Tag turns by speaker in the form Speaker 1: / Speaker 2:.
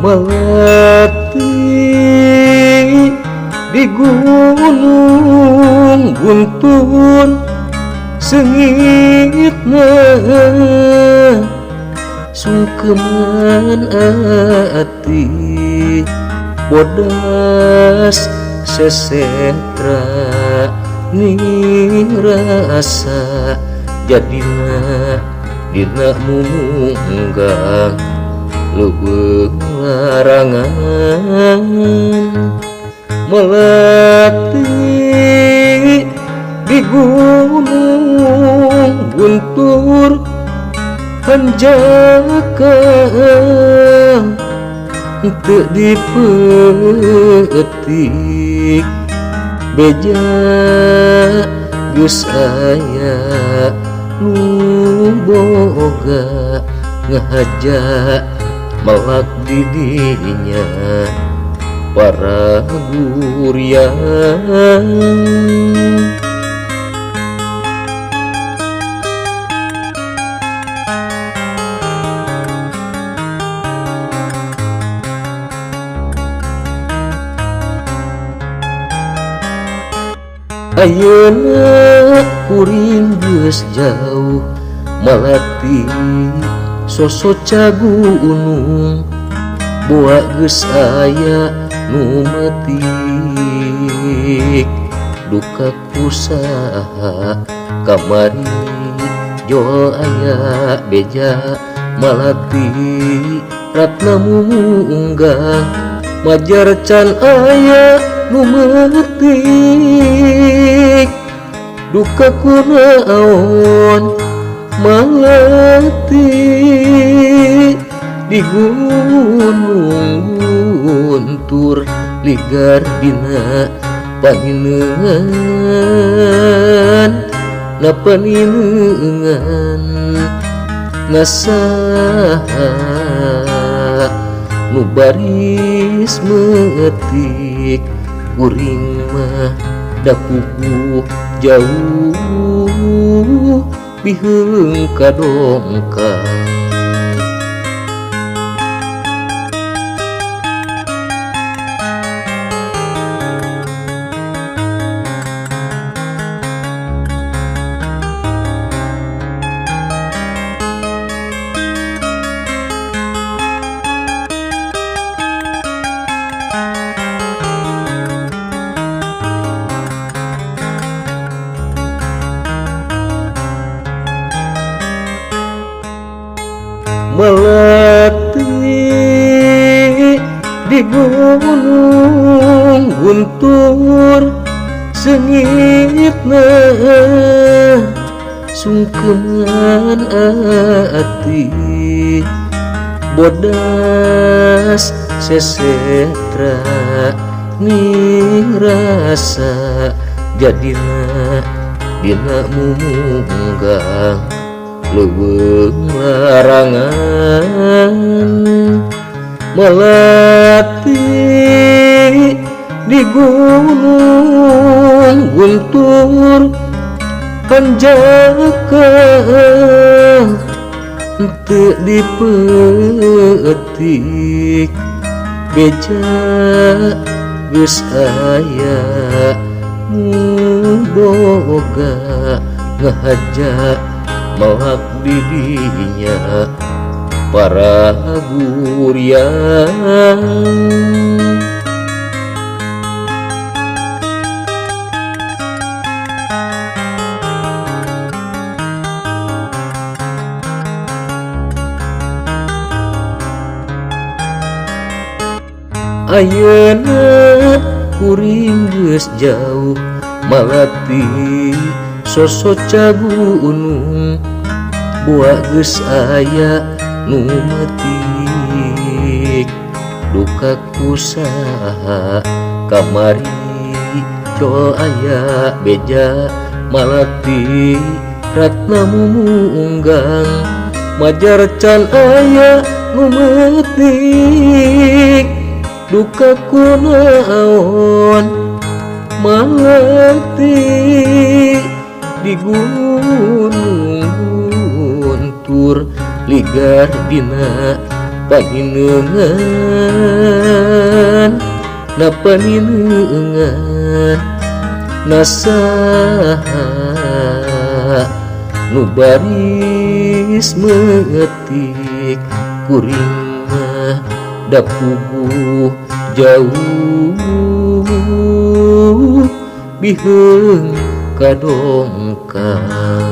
Speaker 1: Melati di gunung Guntur seungitna sungkeman ati bodas sesetra ning rasa jadina dina munggang leuweung larangan. Melati di gunung Guntur hanjakang teu dipeutik beja geus aya nu boga ngahaja melak di dinya para guriang. Ayeuna kuring geus jauh malati sosok cagunung boa geus aya nu metik duka kusaha kamari jol aya beja malati ratna munggang majar can aya nu metik duka kunaon malati di gunung Guntur ligar dina panineungan na panineungan nasaha nu baris metik kuring mah da puguh jauh biheung kadongkang. Melati di gunung Guntur seungitna sungkeman ati bodas sesetra ning rasa jadina dina munggang leuweung larangan. Melati di gunung Guntur hanjakang teu dipeutik beja geus aya nu boga ngahaja melak di dinya para guriang. Ayeuna kuring geus jauh malati sosok cagunung boa geus aya nu metik duka kusaha kamari jol aya beja malati ratna munggang majar can aya nu metik duka kunaon malati di gunung Guntur ligar dina Panineungan na panineungan na saha nu baris meutik kuring mah da puguh jauh biheung kadongkap.